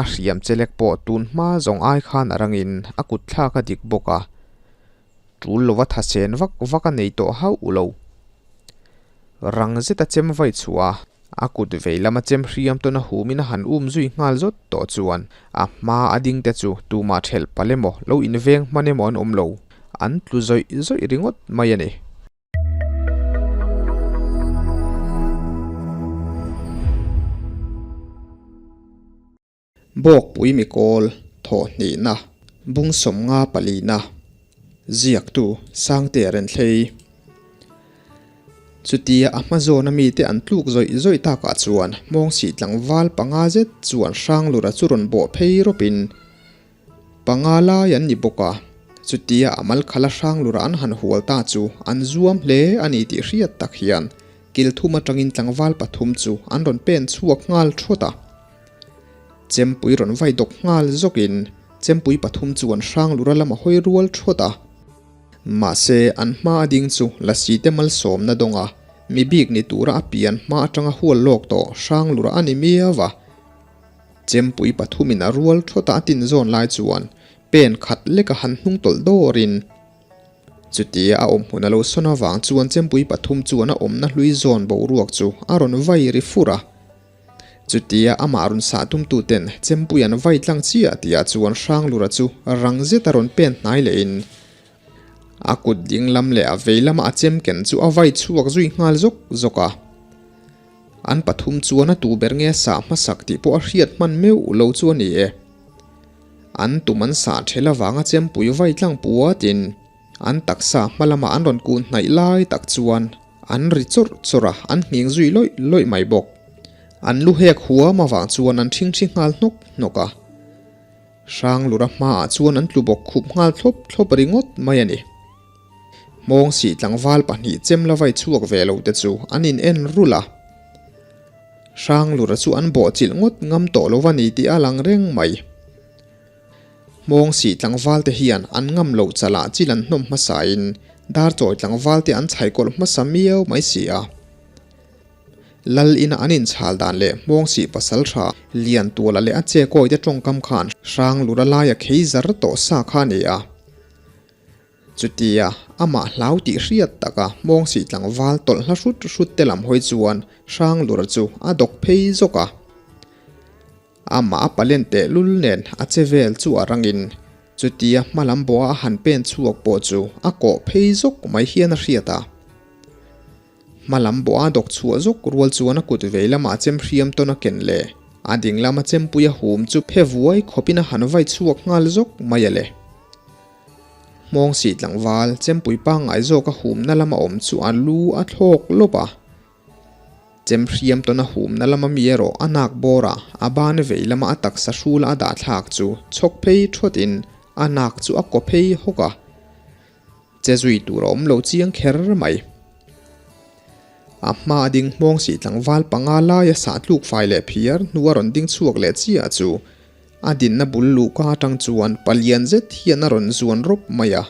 A hriam chelek pawh tun hma zawng ai khan a rangin a kut thlak a dik bawk a, tul lova thasen vak vak a nei tawh hauh lo. Rang zeta chem vai chhuah a, a kut vei lama chem hriam tawn a humin a han um zui nghal zawt tawh chuan a hma a ding te chu tumah thelh palh emaw lo inveng hman emaw an awm lo, an tlu zawih zawih ringawt mai a ni. Bawkpui mikawl thawhhnihna bung sawmnga palina ziaktu Sangtea Renthlei Chutia a hma zawna mite an tluk zawih zawih takah chuan Hmawngsih tlangval panga zet chuan Hranglura chu rawn bawh phei rawpin Panga lai an ni bawk a, chutia a mal khala Hranglura an han hual ta chu an zuam hle a ni tih hriat tak hian Kilthum atangin tlangval pathum chu an rawn pen chhuak nghal thawt a. Chempui rawn vai dawk nghal zawkin chempui pathum chu an Hranglura lam a hawi rual thawt a. Mahse, an hma a ding chu Lasi te malsawmna dawnga mi bik ni tura a pian hma atanga hual lawk tawh Hranglura a ni miau a. Chempui pathumin a rual thawt a a tin zawn lai chuan pen khat leka han hnung tawlh dawrin chutia a awm hmun a lo sawn avang chuan chempui pathum chuan a awmna hlui zawn boruak chu a rawn vai ri fur a. Chutia amah rawn sah tumtuten chempui an vai tlang chiah tihah chuan Hranglura chu rang zeta rawn pen hnai lehin a kut ding lam leh a vei lama a chem ken chu a vai chhuak zui nghal zawk zawk a. An pathum chuan a tu ber nge sah hmasak tih pawh a hriat hman meuh lo chu a ni e. An tum an sah ṭhel avanga chempui vai tlang puatin an taksa hma lamah an rawn kun hnaih lai tak chuan an ri chawrh chawrh a, an nghing zui lawih lawih mai bawk. An lu hek huam avang chuan an ṭhingṭhi nghal hnawk hnawk a. Hranglura hmaah chuan an tlu bawk khup nghal thlawp thlawp ringawt mai a ni. Hmawngsih tlangval pahnih chem la vai chhuak ve lo te chu an in en rulh a. Hranglura chu an bawhchilh ngawt ngam tawh lo va ni tih a lang reng mai. Hmawngsih tlangval te hian an ngam loh chalah chil an hnawm hmasain Darchawi tlangval te an chhaikawlh hmasa miau mai si a. Lal ina an inchhal dan leh Hmawngsih pasal tha Liantuala leh a chekawi te tawngkam khan Hranglura laia khei zar tawh sa kha a ni a. Chutia amah hlau tih hriat taka Hmawngsih tlangval tawlh hla hrut hrut te lam hawi chuan Hranglura chu a dawk phei zawk a. Amah a palen tehlul nen a che vel chu a rangin chutia hma lam bawha a han pen chhuak pawh chu a kawh phei zawk mai hian a hriat a. Hma lam bawha dawk chhuah zawk rual chuan a kut vei lamah chem hriam tawn a ken leh a ding lama chempui a hum chu phe vuai khawpin a han vai chhuak nghal zawk mai a le. Hmawngsih tlangval chempui pangngai zawk a humna lama awm chu a lu a thlawk lawp a. Chem hriam tawn a humna lama mi erawh a nak bawr a, a ban vei lama a taksa hrula a dah thlak chu chhawk phei thawtin a nak chu a kaw phei hawk a. Che zui tur a awm lo chiang kher mai. A hma a ding hmawng sih tlangval panga laia sah tluk fai leh phiar hnua rawn ding chhuak leh chiah chu a dinna bul luhka atang chuan palian zet hian a rawn zuan rawp mai a.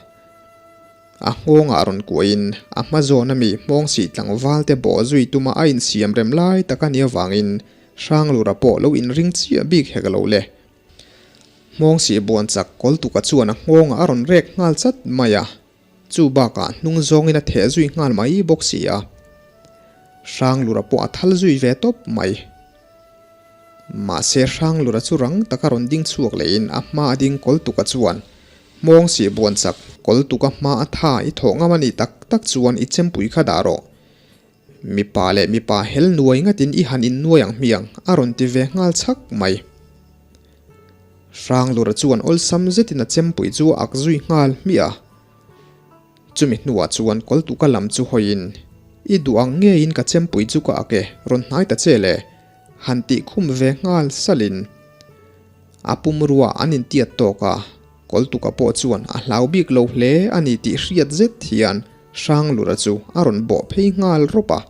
A nghawngah rawn kuahin a hma zawn ami hmawng sih tlangval te bawh zui tuma a insiam rem lai tak a nih avangin Hranglura pawh lo inring chiah bik hek lo le. Hmawngsih buan chak Kawltuka chuan a nghawngah a rawn rek nghal chat mai a, chu bakah hnung zawngin a theh zui nghal mai bawk si a. Hranglura pawh a thal zui ve tawp mai. Mahse Hranglura chu rang taka rawn ding chhuak lehin a hma a ding Kawltuka chuan Hmawngsih buan chak Kawltuka hma a tha i thawh ngam a nih tak tak chuan i chempui kha dah rawh. Mipa leh mipa hel nuai ngatin i han innuai ang hmiang a rawn ti ve nghal chhak mai. Hranglura chuan awlsam zetin a chempui chu a ak zui nghal hmiah a. Chumi hnuah chuan kawltuka lam chu hawiin, I duh ang ngeiin ka chempui chu ka ak e, rawn hnai ta che le, han tih khum ve nghal salin a pumrua an intiat tawk a. Kawltuka pawh chuan a hlau bik lo hle a ni tih hriat zet hian Hranglura chu a rawn bawh phei nghal rawp a.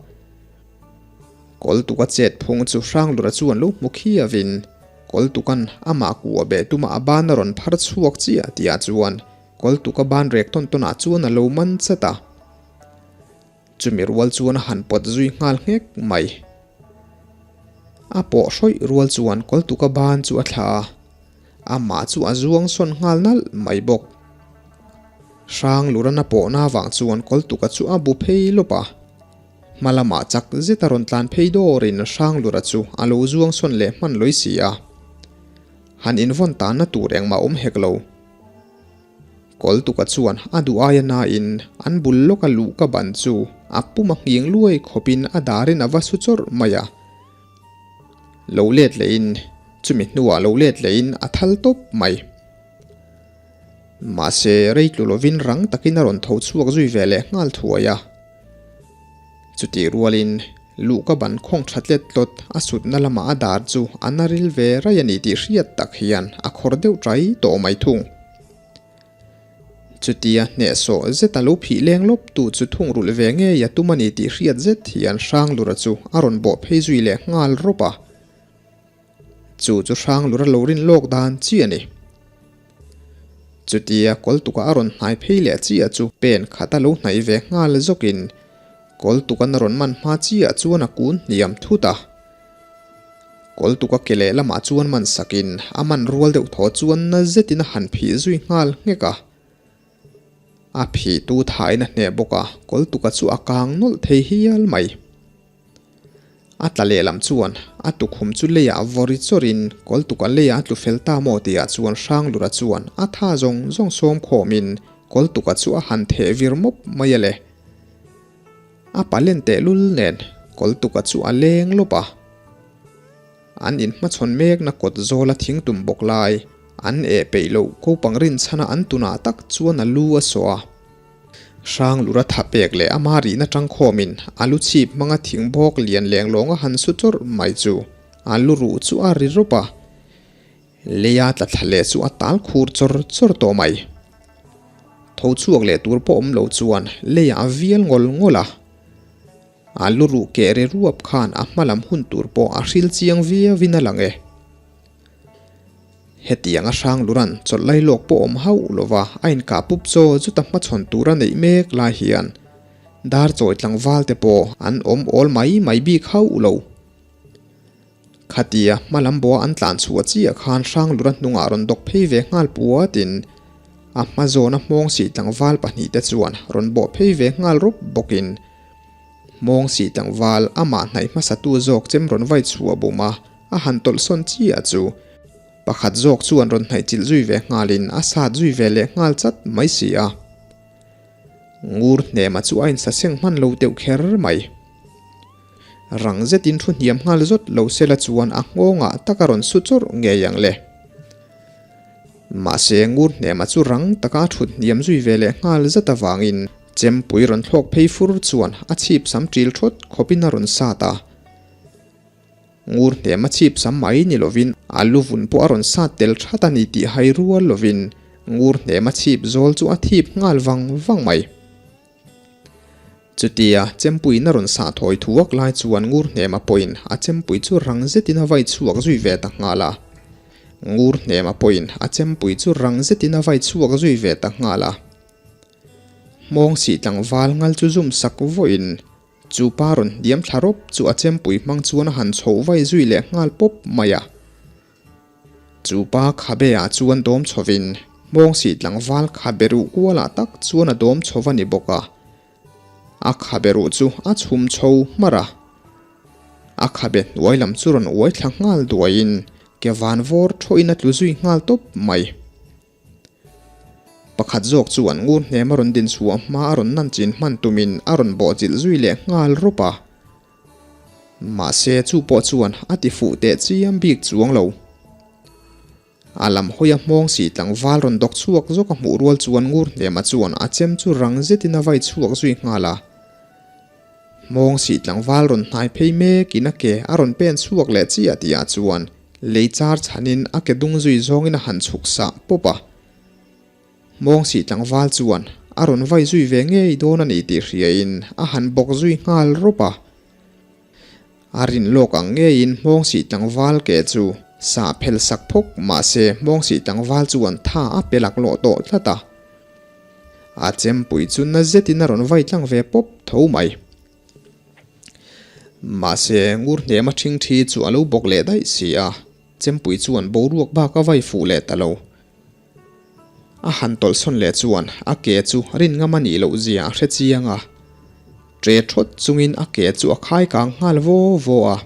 Kawltuka chet phung chu Hranglura chuan lo hmu khiavin Kawltuka'n amah kuah beh tuma a ban a rawn phar chhuak chiah tihah chuan Kawltuka ban rek tawn tawnah chuan a lo man chat a. Chumi rual chuan a han pawt zui nghal nghek mai. A pawh hrawih rual chuan Kawltuka ban chu a thla a, amah chu a zuang sawn nghal nalh mai bawk. Hranglurana pawhna avang chuan Kawltuka chu a bu phei lawp a. Hma lamah chak zeta rawn tlan phei dawrin Hranglura chu a lo zuang sawn leh hman lawi si a. Han invawn tanna tur engmah awm hek lo. Kawltuka chuan a duh aia nain an bul lawka luh ka ban chu a pum a nghing luai khawpin a darin a va su chawrh mai a. Lo let lehin, chumi hnuah lo let lehin a thal tawp mai. Mahse, rei tlu lovin rang takin a rawn tho chhuak zui ve leh nghal thuai a. Chutih rualin luhka ban khawng tha tlet tlawt a sutna lamah a dar chu a na ril ve raih a ni tih hriat tak hian a khawr deuh ṭai tawh mai thung. Chutia hnehsawh zeta lo phih leng lawp tu chu thungrulh ve ngei a tum a ni tih hriat zet hian Hranglura chu a rawn bawh phei zui leh nghal rawp a. Chu chu Hranglura lo rin lawk dan chi a ni. Chutia kawltuka a rawn hnai phei leh chiah chu pen khat a lo hnaih ve nghal zawkin kawltukan a rawn man hma chiah chuan a kun hniam thut a. Kawltuka ke leh lamah chuan man sakin a man rual deuh thaw chuan na zetin a han phih zui nghal nghek a. A phihtu thain a hneh bawk a, kawltuka chu a kang nawlh thei hial mai. A tla lehlam chuan a tukhum chu leiah vawri chawrin kawltuka leiah a tlu fel ta maw tihah chuan Hranglura chuan a tha zawng zawng sawm khawmin kawltuka chu a han theh vir mawp mai a le. A palen tehlul nen kawltuka chu a leng lawp a. An inhmachhawn mekna kawt zawla thing tum bawk lai an eh peih loh kopang rinchhana an tunah tak chuan a lu a sawh a. Hranglura tha pek leh ama rihna tangkhawmin a lu chhip hmanga thing bawk lian leng lawng a han su chawrh mai chu a lu ruh chu a ri rawp a, leia tla thla leh chu a tal khur chawr chawr tawh mai. Tho chhuak leh tur pawh awm lo chuan leiah a vial ngawl ngawl a. A lu ruh keh ri ruap khan a hma lam hun tur pawh a hril chiang viauin a lang e. Hetiang a hrang luran chawlh lai lawk pawh awm hauh lova a inkah pup chaw chuta hmachhawn tur a neih mek lai hian dar chawi tlangval te pawh an awm awl mai mai bik hauh lo. Khatia hma lam bawha an tlan chhuah chiah khan hrang lura hnungah rawn dawk phei ve nghal puatin a hma zawna hmawng sih tlangval pahnihte chuan rawn bawh phei ve nghal rawp bawkin hmawng sih tlangval amah hnaih hmasatu zawk chem rawn vai chhuah bum a. A han tawlh sawn chiah chu pakhat zawk chuan rawn hnaih chilh zui ve nghalin a sat zui ve leh nghal chat mai si a. Ngur hnema chu a insaseng hman lo deuh kher mai. Rang zetin thu hniam nghal zawt lo sela chuan a nghawngah tak a rawn su chawrh ngei ang le. Mahse ngur hnema chu rang taka a thut hniam zui ve leh nghal zat avangin chempui rawn thlawk phei fur chuan a chhip sam ṭil ṭhawt khawpin a rawn sat a. Ngur hnem a chhip sam mai ni lovin a lu vun pawh a rawn sat tel that a ni tih hai rual lovin ngur hnem a chhip zawl chu a thip nghal vang vang mai. Chutia chempuiin a rawn sah thawi thuak lai chuan ngur hnem a pawhin a chempui chu rang zetin a vai chhuak zui ve ta nghal a. Ngur hnem a pawhin a chempui chu rang zetin a vai chhuak zui ve ta nghal a. Hmawng sih tlangval ngal chu zum sak vawiin Chu pa rawn hniam thla rawp chu a chempui hmang chuan a han chhoh vai zui leh nghal pawp mai a. Chu pa khabe ah chuan dawm chhovin hmawngsih tlangval khabe ruh kualah tak chuan a dawm chho va ni bawk a. A khabe ruh chu a chhum chho hmarh a. A khabe hnuai lam chu rawn uai thla nghal duaiin ke van vawr thawhin a tlu zui nghal tawp mai. Pakhat zawk chuan ngur hnem a rawn din chhuah hma a rawn nan chin hman tumin a rawn bawh chilh zui leh nghal rawp a. Mahse chu pawh chuan a ti fuh teh chiam bik chuang lo. A lam hawi a hmawng si tlangval rawn dawk chhuak zawk a hmuh rual chuan ngur hnema chuan a chem chu rang zetin a vai chhuak zui nghal a. Hmawng sih tlangval rawn hnai phei mekin a ke a rawn pen chhuak leh chiah tihah chuan lei char chhanin a ke dung zui zawngin a han chhuk sah pawp a. Hmawng sih tlangval chuan a rawn vai zui ve ngei dawn a ni tih hriain a han bawk zui nghal rawp a. A rin lawk ang ngeiin hmawng sih tlangval ke chu sah phel sak phawk mahse hmawng sih tlangval chuan tha a pe laklawh tawh tlat a. A chempui chu na zetin a rawn vai tlang ve pawp tho mai. Mahse, ngur hnema ṭhingṭhi chu a lo bawk leh daih si a, chempui chuan boruak bak a vai fuh leh ta lo. A han tawlhsawn leh chuan a ke chu rin ngam a nih loh zia a hre chiang a, ṭe ṭhawt chungin a ke chu a khai kang nghal vaw vaw a.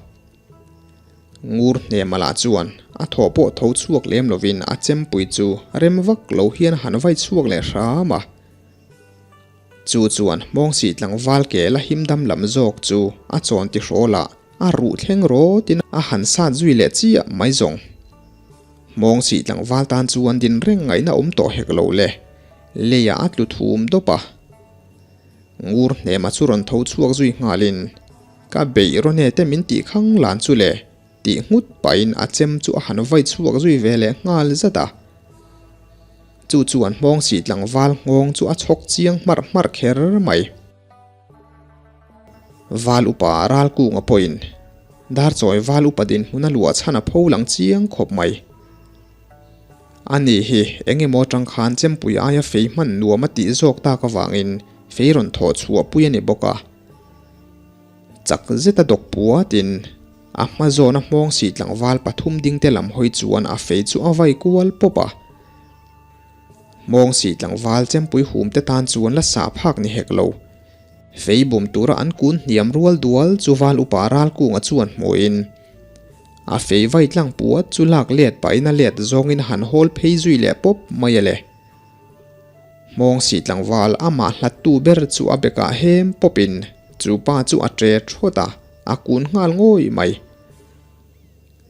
Ngur hnema lah chuan a thaw pawh tho chhuak lem lovin a chempui chu rem vak lo hian a han vai chhuak leh hram a. Chu chuan hmawngsih tlangval ke la him dam lam zawk chu a chawn ti hrawl a, a ruh thleng rawtin a han sat zui leh chiah mai zawng. Hmawngsih tlangval tan chuan din reng ngaihna awm tawh hek lo le, leiah a tlu thum dawp a. Ngur hnema chu rawn tho chhuak zui nghalin, Ka beih rawn e te min tih khang lan chu le, tih nghut pahin a chem chu a han vai chhuak zui ve leh nghal zat a. Chu chuan hmawngsih tlangval nghawng chu a chhawk chiang hmarh hmarh kher mai. Val upa Ralkunga pawhin Darchawi val upa dinhmun a luah chhan a pho lang chiang khawp mai. Ani hi eng emaw atang khan chempui aia fei hman nuam a tih zawk tak avangin fei rawn thawh chhuah pui a ni bawk a. Chak zeta dawk puatin a hma zawna hmawngsih tlangval pathum dingte lam hawi chuan a fei chu a vai kual pawp a. Hmawngsih tlangval chempui humte tan chuan la sah phak ni hek lo. Fei bum tura an kun hniam rual dual chu val upa Ralkunga chuan hmuhin a fei vai tlang puat chu lak let pahin a let zawngin a han hawl phei zui leh pawp mai a le. Hmawngsih tlangval amah hlattu ber chu a bekah hem pawpin chu pa chu a ṭe ṭhawt a, a kun nghal ngawih mai.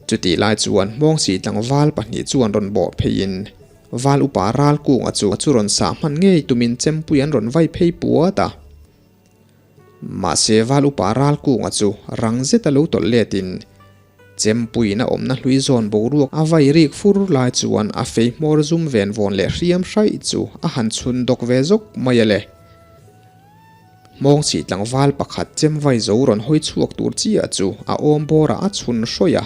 Chutih lai chuan Hmawngsih tlangval pahnih chuan rawn bawh pheiin Val upa Ralkunga chu chu rawn sah hman ngei tumin chempui an rawn vai phei puat a. Mahse Val upa Ralkunga chu rang zeta lo tawlh letin Chempuiin a awmna hlui zawn boruak a vai rik fur lai chuan a fei hmawr zum ven vawn leh hriam hraih chu a han chhun dawk ve zawk mai a le. Hmawngchih tlangval pakhat chem vai zo rawn hawi chhuak tur chiah chu a awm bawrah a chhun hrawih a.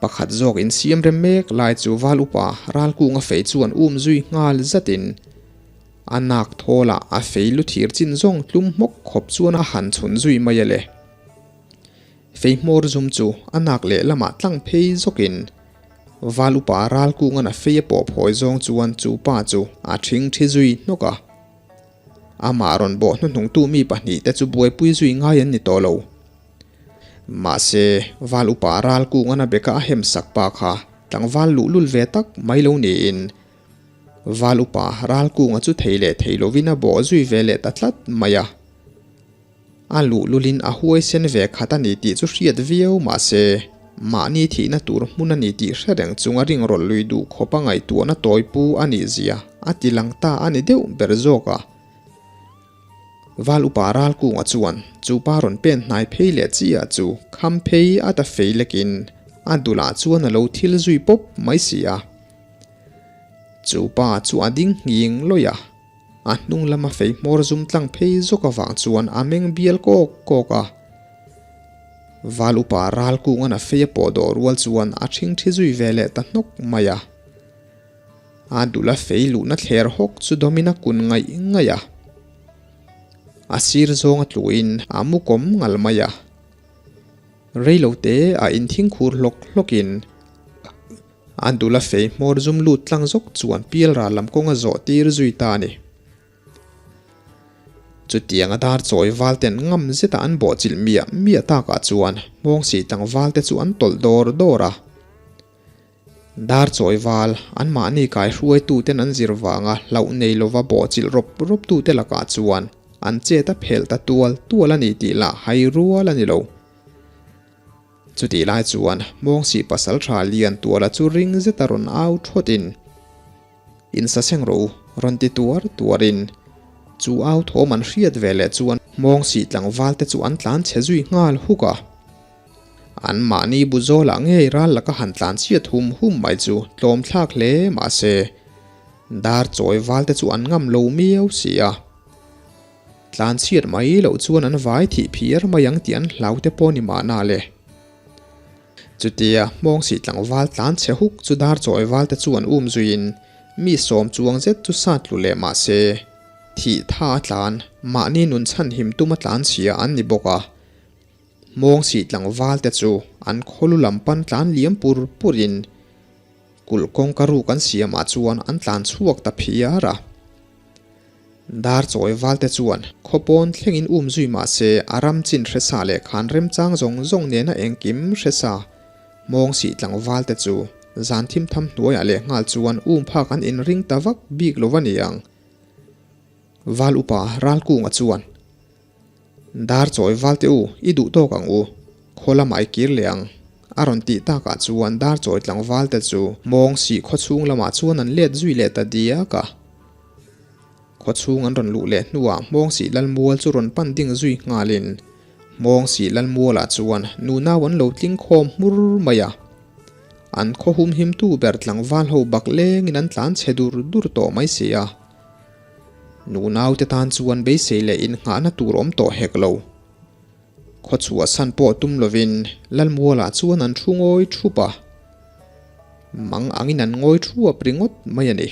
Pakhat zawk insiam rem mek lai chu val upa Ralkunga fei chuan um zui nghal zatin a nak thawlah a fei lu thir chin zawng tlum hmawk khawp chuan a han chhun zui mai a le. Fei hmawr zum chu a nak leh lamah tlang phei zawkin Val upa Ralkunga'n a fei a pawh phawi zawng chuan chu pa chu a ṭhing ṭhi zui hnawk a. Amah rawn bawh hnuhnungtu mi pahnihte chu buaipui zui ngai an ni tawh lo. Mahse, Val upa Ralkunga'n a beka a hem sak pa kha tlangval luhlul ve tak mai lo niin Val upa Ralkunga chu thei leh thei lovin a bawh zui ve leh ta tlat mai a. A luhlulin a huaisen ve khat a ni tih chu hriat viau mah se, mahni thihna tur hmun a ni tih hre reng chunga ringrawlh lui duh khawp a ngaihtuahna tawi pu a nih zia a ti lang ta a ni deuh ber zawk a. Val upa Ralkunga chuan chu pa rawn pen hnai phei leh chiah chu kham phei a ta fei lekin a dulah chuan a lo thil zui pawp mai si a. Chu pa chu a ding nghing lawih a. A hnung lama fei hmawr zum tlang phei zawk avang chuan a meng bial kawk kawk a. Val upa ral kungan a fei a pawh dawh rual chuan a ṭhing ṭhi zui ve leh ta hnawk mai a. A dul a fei luhna thler hawk chu dawmin a kun ngaih ngaih a. A sir zawng a tluin a mu kawm ngal mai a. Reilote a inthing khur hlawk hlawkin A dul a fei hmawr zum lut tlang zawk chuan pial ral lam kawng a zawh tir zui ta a ni. Chutiang a dar chawi val ten ngam zeta an bawh chilh miah miah takah chuan hmawngsih tlangval te chu an tawlh dawr dawr a. Dar chawi val an mahni kai hruaitu ten an zir vanga hlauh nei lova bawh chilh rawp rawp tu te lakah chuan an chet a phelh ta tual tual a ni tih lah hai rual a ni lo. Chutih lai chuan Hmawngsih pasal tha lian tuala chu ring zeta rawn au thawtin, In sa seng rawh u, rawn ti tuar tuarin chu au thawm an hriat ve leh chuan Hmawngsih tlangval te chu an tlan chhe zui nghal huk a. An mahni bu zawlah ngei ral laka han tlan chhiat hum hum mai chu tlawm thlak hle mahse dar chawi val te chu an ngam lo miau si a. Tlanchhiat mai loh chuan an vai thih phiar mai ang tih an hlau te pawh ni mahna le. Chutia hmawngsih tlangval tlan chhe huk chu dar chawi val te chu an um zuiin mi sawm chuang zet chu sat tlu leh mah se, thih tha a tlan, mahni nun chhan him tum a tlan chhia an ni bawk a. Hmawngsih tlangval te chu an khawlu lam pan tlan liam pur pur in kulh kawngka ruk an siam ah chuan an tlan chhuak ta phiar a. Dar chawi val te chuan khawpawn thleng in um zui mah se a ram chin hre sa leh khan remchang zawng zawng nena engkim hre sa Hmawngsih tlangval te chu zan thim tham hnuaiah leh nghal chuan um phak an inring ta vak bik lo a ni ang. Val upa Ralkunga chuan, Dar chawi val teh u, i duh tawk ang u, khaw lamah i kir leh ang, a rawn tih takah chuan dar chawi tlangval te chu Hmawngsih khawchhung lamah chuan an let zui leh ta diak a. Khawchhung an rawn luh leh hnuah Hmawngsih Lalmual chu rawn pan ding zui nghalin Hmawngsih Lalmualah chuan nunau an lo tling khawm hmur mai a. An khaw humhimtu ber tlangval ho bak lengin an tlan chhe dur dur tawh mai si a. Nunaute tan chuan beisei leh innghahna tur awm tawh hek lo. Khawchhuah san pawh tum lovin Lalmualah chuan an thu ngawi thup a. Mang angin an ngawi thuap ringawt mai a ni.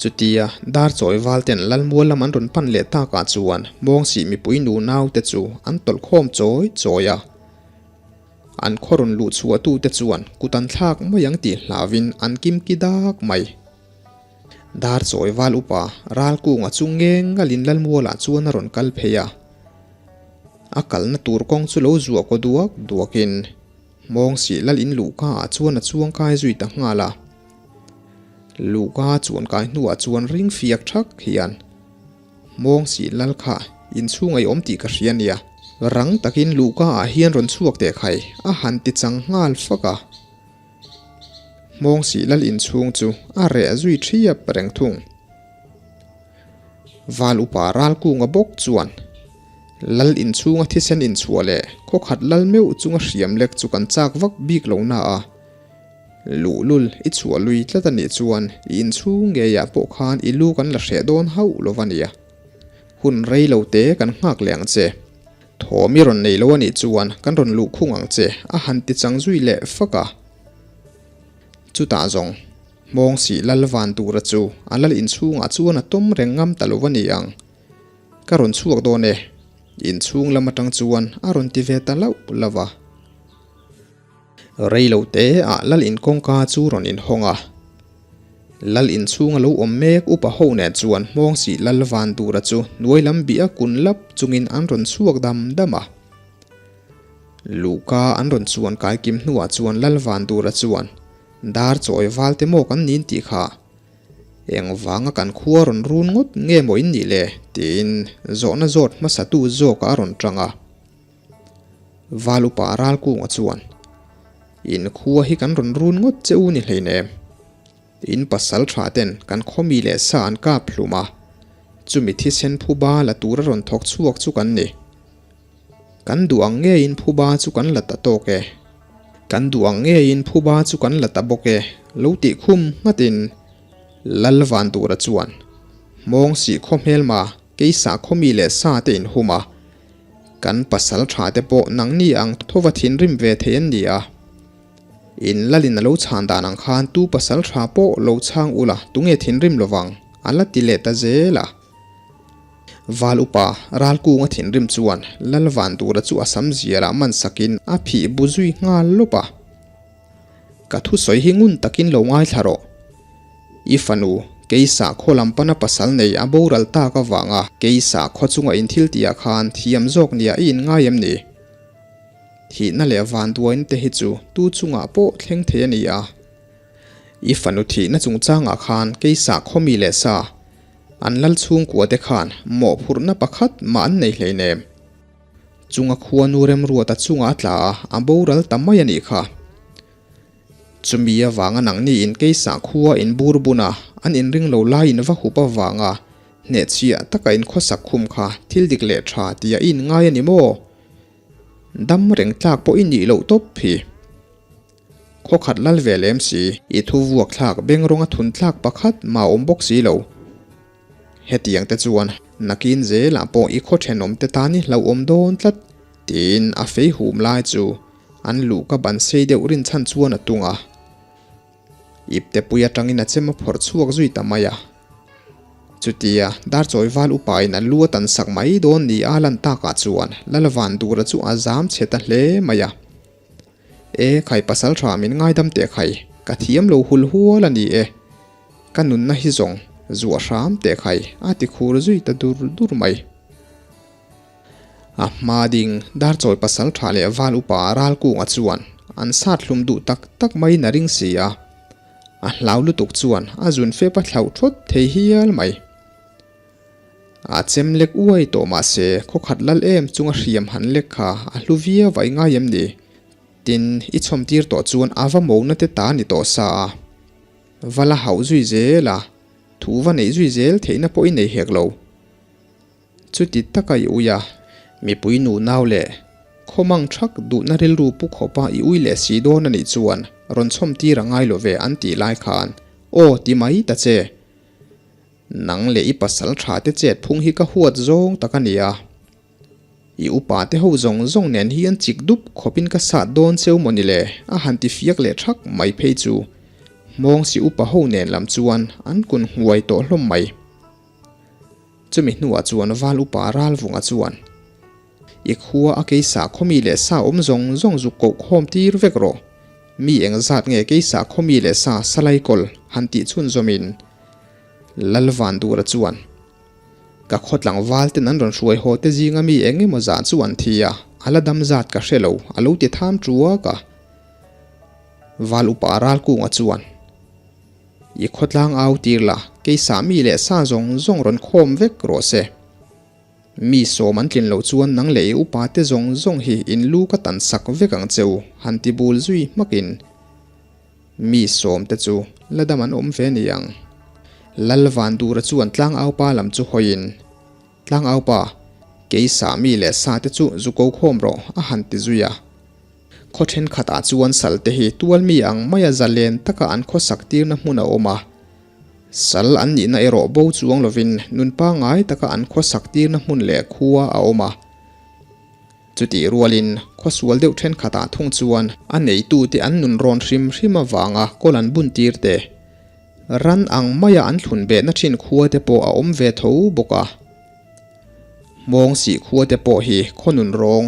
Chutia dar chawi val ten Lalmual lam an rawn pan leh takah chuan Hmawngsih mipui nu naute chu an tawlh khawm chawi chawi a. An khaw rawn luh chhuahtute chuan kut an thlak mai ang tih hlauvin an kimki dak mai. Dar chawi val upa Ralkunga chu ngeng ngalin Lalmualah chuan a rawn kal phei a. A kalna tur kawng chu lo zuah kaw duak duakin Hmawngsih lal in luhka ah chuan a chuang kai zui ta nghal a. Luhka chuan kai hnuah chuan ring fiak thak hian Hmawngsih lal kha inchhung ei awm tih ka hria nia. Rang takin luhka ah hian rawn chhuak teh khai a han ti chang nghal fak a. Hmawngsih lal inchhung chu a reh zui thiap reng thung. Val upa Ralkunga bawk chuan Lal inchhunga thisen inchhuah leh khawkhat lal meuh chunga hriam lek chu kan chak vak bik lo na a, luhlul i chhuah lui tlat a nih chuan i inchhung ngeiah pawh khan i lu kan la hreh dawn hauh lo va nia. Hun rei lo te kan nghak leh ang che. Thawm i rawn nei lo a nih chuan kan rawn luh khung ang che a han ti chang zui leh fak a. Chutah zawng Hmawngsih lal van tura chu a lal inchhungah chuan a tawm reng ngam ta lo va ni ang. Ka rawn chhuak dawn e. Inchhung lam atang chuan a rawn ti ve ta lauh lauh a. Rei lo te ah lal in kawngka chu rawn inhawng a. Lal inchhung a lo awm mek upa ho nen chuan Hmawngsih lal van tura chu hnuai lam bih a kun lap chungin an rawn chhuak dam dam a. Luhka an rawn chuan kai kim hnuah chuan lal van tura chuan dar chawi val te maw kan nin tih kha Engvanga kan khua rawn run ngawt nge maw in nih le? tiin zawhna zawt hmasatu zawkah a rawn tang a. Val upa Ralkunga chuan, In khua hi kan rawn run ngawt che u ni hleinem. In pasal tha ten kan khawmi leh sa an kap hlum a, chumi thisen phuba la tura rawn thawk chhuak chu kan ni. Kan duh ang ngeiin phuba chu kan la ta tawk e. Kan duh ang ngeiin phuba chu kan la ta bawk e, lo tih khum nghatin Lal Vantura chuan Hmawngsih khaw hmelma keisa khawmi leh sa te inhum a, kan pasal tha te pawh nangni ang thova thinrim ve thei an ni a. In lalin a lo chhan dan ang khan tu pasal tha pawh lo chhang ula tunge thinrim lovang a la ti leh ta zel a. Val upa Ralkunga thinrim chuan Lal Vantura chu a sam zialah man sakin a phih bu zui nghal lawp a. Ka thusawi hi ngun takin lo ngaithla rawh. I fanu, Keisa khaw lam pana pasal nei a boral tak avanga Keisa khaw chunga in thil tihah khan thiam zawk nia i inngai em ni? Thihna leh vanduaina te hi chu tu chungah pawh thleng thei a ni a. I fanu thihna chungchangah khan Keisa khaw mi leh sa, An lal chhungkua te khan mawhphurhna pakhat mah an nei hleinem. Chunga khuanu remruata chungah a tla a, a boral ta mai a nih kha. Chumi avanga nangni in keisa khua in bur bun a, an inring lo lai in va hup avanga hnehchhiah taka in khawsak khum kha thil dik leh tha tia i inngai a ni maw? Dam reng tlak pawh i nih loh tawp hi. Khaw khat lal ve lem si. I thu vuak thlak beng rawnga thun tlak pakhat mah awm bawk si lo. Hetiang te chuan nakin zelah pawh i khaw thenawm te tan i hlauhawm dawn tlat tiin a fei hum lai chu an luhka ban sei deuh rinchhan chuan a tung a. Iptepui atangin a chem a phawrh chhuak zui ta mai a. Chutia Darchawi val upain a lu a tan sak mai dawn ni a lan takah chuan Lalvandura chu a zam chhe ta hle mai a. E khai pasal tha min ngaidam teh khai, ka thiam lo hul hual a ni e. Ka nunna hi zawng zuah hram teh khai a ti khur zui ta dur dur mai. A hma ding Darchawi pasal tha leh val upa Ralkunga chuan an sat hlum duh tak tak maiin a ring si a. A hlau lutuk chuan a zun fep a thlauh thawt thei hial mai. A chem lek uai tawh mahse khawkhat lal em chunga hriam han lek kha a hlu viau a i ngai em ni? Tin, i chhawm tir tawh chuan a va mona te ta ni tawh sa a. Va la hauh zui zel a, thu va neih zui zel theihna pawh i nei hek lo. Chuti taka i ui a, mipui nu nau leh khawmang thak duhna rilru pu khawpa i ui leh si dawn a nih chuan rawn chhawm tir a ngai lo ve an tih lai khan aw ti mai ta che. Nang leh i pasal tha te chet phung hi ka huat zawng tak a ni a. I upa te ho zawng zawng nen hian chik dup khawpin ka sat dawn cheu maw ni le a han ti fiak leh thak mai phei chu hmawng si upa ho nen lam chuan an kun nghuai tawh hlawm mai. Chumi hnuah chuan val upa Ralvunga chuan, I khua a keisa khawmi leh sa awm zawng zawng zuk koh khawm tir vek rawh. Mi eng zat nge keisa khawmi leh sa salai kawl han tih chhun zawmin? Lalvandura chuan, Ka khaw tlangval ten an rawn hruai haw te zinga mi eng emaw zah chu an thi a, a la dam zat ka hre lo, a lo ti tham tuak a. Val upa Ralkunga chuan, I khawtlang au tir la, kei sa mi leh sa zawng zawng rawn khawm vek rawh se. Mi sawm an tlin loh chuan nang leh i upa te zawng zawng hi in lu ka tan sak vek ang che u, han ti bul zui hmakin mi sawm te chu la dam an awm ve ni ang. Lal Vandura chuan tlangaupa lam chu hawiin, Tlangaupa, kei sa mi leh sa te chu zu ko khawm rawh, a han ti zui a. Khaw thenkhatah chuan sal te hi tual mi ang maia zalen taka an khawsak tirna hmun a awm a. Sal an nihna erawh bo chuang lovin nun pangngai taka an khawsak tirna hmun leh khua a awm a. Chutih rualin khaw sual deuh thenkhatah thung chuan a neitute an nun rawn hrim hrim avanga kawl an bun tir te, ran ang maia an thlun behna thin khua te pawh a awm ve tho bawk a. Hmawng sih khua te pawh hi khaw nun rawng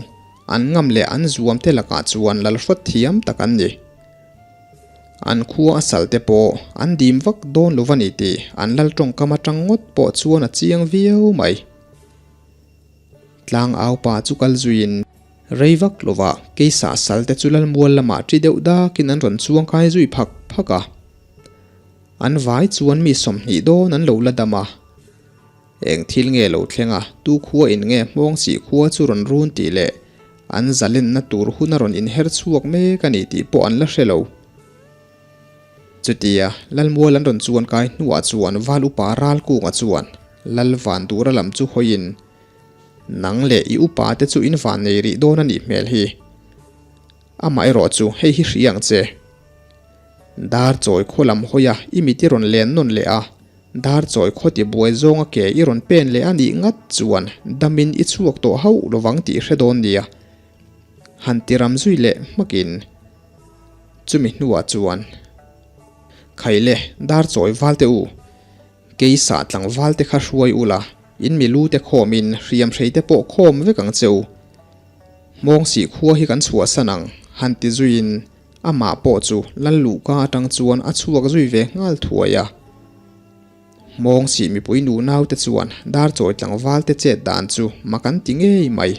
an ngam leh an zuam te lakah chuan lal hrawt thiam tak an ni. An khua a sal te pawh an dim vak dawn lo va ni tih an lal tawngkam atang ngawt pawh chuan a chiang viau mai. Tlang au pa chu kal zuiin rei vak lovah keisa sal te chu lal mual lamah ṭi deuh dakin an rawn chuang kai zui phak phak a. An vai chuan mi 20 dawn an lo la dam a. Eng thil nge lo thleng a, tu khua in nge hmawng sih khua chu rawn run tih leh an zalenna tur hun a rawn inher chhuak mek a ni tih pawh an la hre lo. Chutia Lalmual an rawn chuan kai hnuah chuan Val Upa Ralkunga chuan Lal Vandura lam chu hawiin, Nang leh i upa te chu in van nei rih dawn a nih hmel hi. Amah erawh chu hei hi hria ang che. Dar chawi khaw lam hawi a, i mit i rawn len nawn leh a, dar chawi khaw ti buai zawnga ke i rawn pen leh a nih ngat chuan damin i chhuak tawh hauh lovang tih hre dawn nia. Han ti ram zui leh hmakin chumi hnuah chuan Khaile dar chawi val teh u, kei sah tlangval te kha hruai ula, in milu te khawmin hriam hrei te pawh khawm vek ang che u. Hmawng sih khua hi kan chhuahsan ang, han ti zuiin Amah pawh chu Lal Luhka atang chuan a chhuak zui ve nghal thuai a. Hmawng sih mipui nu naute chuan dar chawi tlangval te chet dan chu mak an ti ngei mai.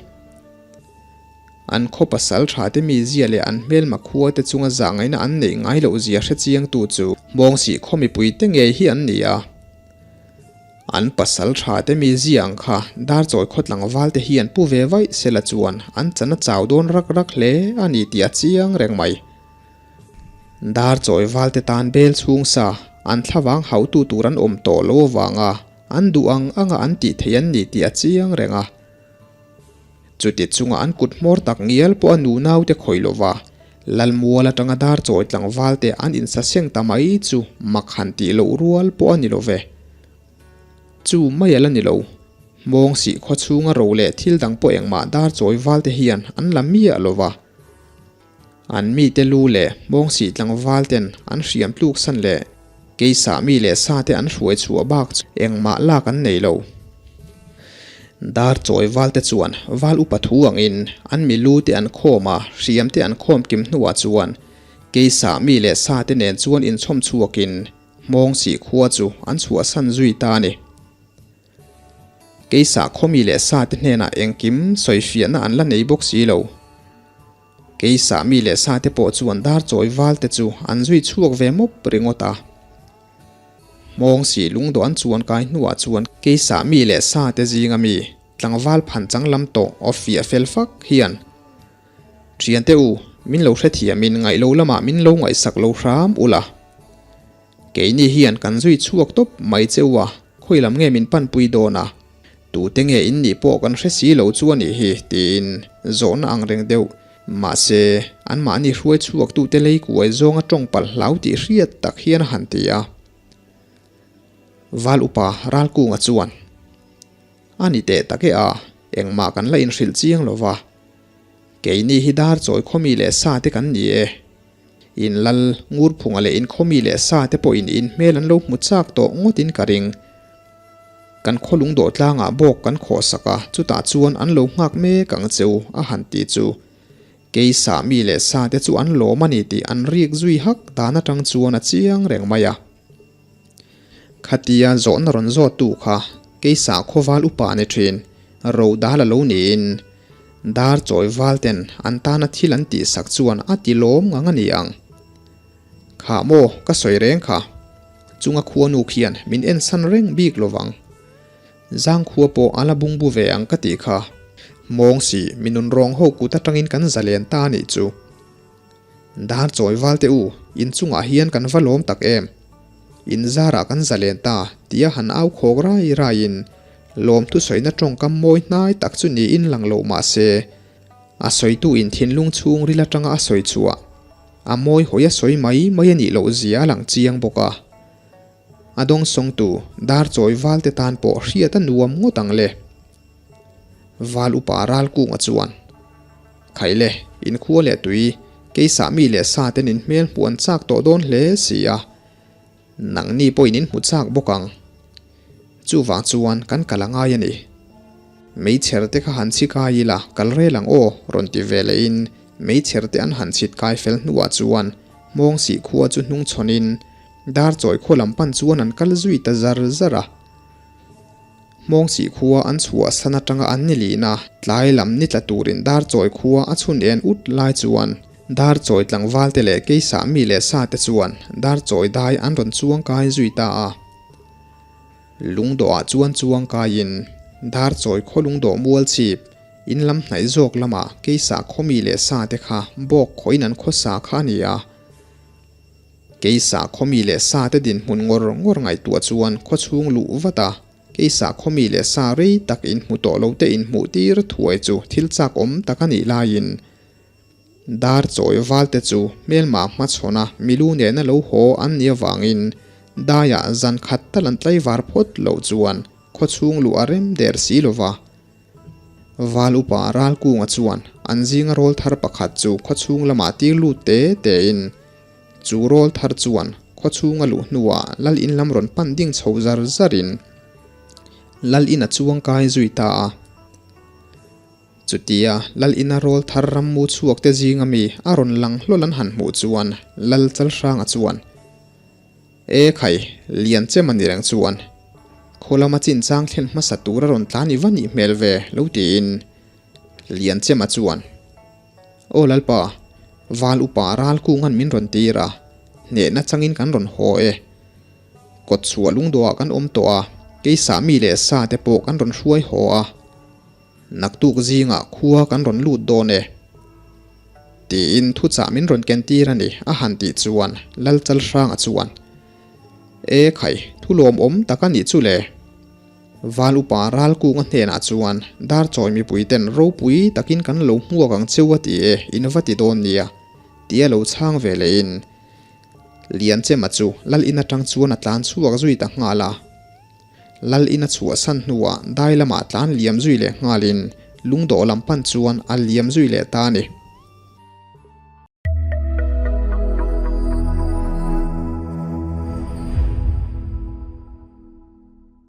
An khaw pasal tha te mizia leh an hmelma khua te chunga zahngaihna an neih ngai loh zia hre chiangtu chu Hmawng sih khaw mipui te ngei hi an ni a. An pasal tha te mi zia ang kha Darchawi khaw tlangval te hian pu ve vaih sela chuan an chan a chau dawn rak rak hle a ni tih a chiang reng mai. Darchawi val te tan bel chhung sa an thlavang hautu tur an awm tawh lo avanga an duh ang anga an tih theih an ni tih a chiang reng a. Chuti chunga an kut hmawr tak ngial pawh a nu naute khawih lova Lalmual atanga Darchawi tlangval te an insaseng ta mai chu mak han tih loh rual pawh a ni lo ve. Chu mai a la ni lo. Hmawng sih khaw chhunga ro leh thil dang pawh engmah Darchawi val te hian an la miah lo va. An mite lu leh hmawng sih tlangval ten an hriam tluk san leh. Keisa mi leh sa te an hruai chhuah bak chu engmah lak an nei lo. Dar chawi val te chuan val upa thu angin an milu te an khawm a, hriam te an khawm kim hnuah chuan Keisa mi leh sa te nen chuan inchhawm chhuakin Hmawngsih khua chu an chhuahsan zui ta a ni. Keisa khaw mi leh sa te hnenah engkim sawifiahna an la nei bawk si lo. Keisa mi leh sa te pawh chuan dar chawi val te chu an zui chhuak ve mawp ringawt a. Hmawng sih lungdawh an chuan kai hnuah chuan keisa mi leh sa te zinga mi tlangval phan chang lam tawh aw fiah fel fak hian, Thiante u, min lo hrethiamin ngaih lo lamah min lo ngaihsak lo hram ula. Keini hian kan zui chhuak tawp mai che u a, khawi lam nge min panpui dawn a? Tute nge in nih pawh kan hre si lo chu a nih hi, tiin zawhna ang reng deuh. Mahse, anmahni hruai chhuaktute lei kuai zawnga tawng palh hlau tih hriat tak hian a han ti a. Val upa Ralkunga chuan, A ni teh tak e a, engmah kan la inhrilh chiang lo va. Keini hi dar chawi khawmi leh sa te kan ni e. In lal Ngurphunga leh in khawmi leh sa te pawhin in hmel an lo hmu chak tawh ngawtin ka ring. Kan khawlung dawh tlangah bawk kan khawh sak a, chutah chuan an lo nghak mek ang che u, a han ti chu. Kei sah mi leh sa te chu an lawm a ni tih an rik zui hak dan atang chuan a chiang reng mai a. Khatia zawhna rawn zawttu kha kei sah khawval upa ni thin, ro dal a lo niin dar chawi val ten an tana thil an tihsak chuan a ti lawm ngang a ni ang. Kha maw ka sawi reng kha. Chunga khuanu khian min ensan reng bik lovang. Zangkhua pawh a la bungbu ve ang ka tih kha. Mawng si mi nunrawng ho kut atangin kan zalen ta a nih chu. Dar chawi val teh u, in chungah hian kan va lawm tak em. In zarah kan zalen ta tia han au khawk rai raiin lawm thusawina tawngkam mawi hnai tak chu niin lang lo mah se, a sawitu in thinlung chhungril atanga a sawi chhuah. A mawi hawi a sawi mai mai a nih loh zia a lang chiang bawk a. A dawngsawngtu dar chawi val te tan pawh hriat a nuam ngawt ang le. Val upa Ralkunga chuan, Khaile, inkhua leh tui, keisah mi leh sa ten in hmel hmuh an chak tawh dawn hle si a. Nangni pawhin in hmu chak bawk ang. Chuvang chuan kan kal a ngai a ni. Meichher te kha han chhi kai ila kal rel ang aw rawn ti ve lehin meichher te an han chhit kai fel hnuah chuan Hmawngsih khua chu hnung chhawnin Darchawi khaw lam pan chuan an kal zui ta zar zar a. Hmawngsih khua an chhuah san atanga an ni lihna tlai lam ni tla turin Darchawi khua a chhun en ut lai chuan Darchawi tlangval te leh keisah mi leh sa te chuan Darchawi dai an rawn chuang kai zui ta a. Lungdawhah chuan chuang kaiin Darchawi khaw lungdawh mual chhip in lam hnaih zawk lamah keisah khaw mi leh sa te kha bawk khawhin an khawsa kha a ni a. Keisah khaw mi leh sa te dinhmun ngawr ngawr ngaihtuah chuan khaw chhung luh vat a, keisah khaw mi leh sa rei tak inhmu tawh lo te inhmuh tir thuai chu thil chak awm tak a nih laiin Dar chawi valte chu hmelma hmachhawn a milu nena lo haw an nih avangin daiah zan khat tal an tlaivar phawt loh chuan khaw chhung luh a rem der si lo va. Val upa Ralkunga chuan an zinga rawl thar pakhat chu khaw chhung lamah tir lut te tein chu rawl thar chuan khaw chhunga luh hnuah lal in lam rawn pan ding chho zar zarin lal in a chuang kai zui ta a. Chutia Lal ina rawl thar rammu chhuak te zinga mi a rawn lang hlawl an han hmuh chuan Lal Chalhranga chuan, E khai, lian che mani reng chuan khaw lama chinchang thlen hmasa tur a rawn tlan i va nih hmel ve lo tiin Lian Chema chuan, Aw Lalpa, Val upa Ralkunga'n min rawn tir a, hnehna changin kan rawn haw e. Kawt chhuah lungdawhah kan awm tawh a, keisah mi leh sa te pawh kan rawn hruai haw a. Naktuk zingah khua kan rawn lut dawn e. Tiin thuchah min rawn ken tir a ni, a han tih chuan Lal Chalhranga chuan, E khai, thu lawmawm tak a nih chu le. Val upa Ralkunga hnenah chuan Darchawi mipui ten ropui takin kan lo hmuak ang cheu a ti e, in va ti dawn nia, tia lo chhang ve lehin Lianchema chu Lal in atang chuan a tlan chhuak zui ta nghal a. Lal in a chhuahsan hnuah dai lamah tlan liam zui leh nghalin lungdawh lam pan chuan a liam zui leh ta a ni.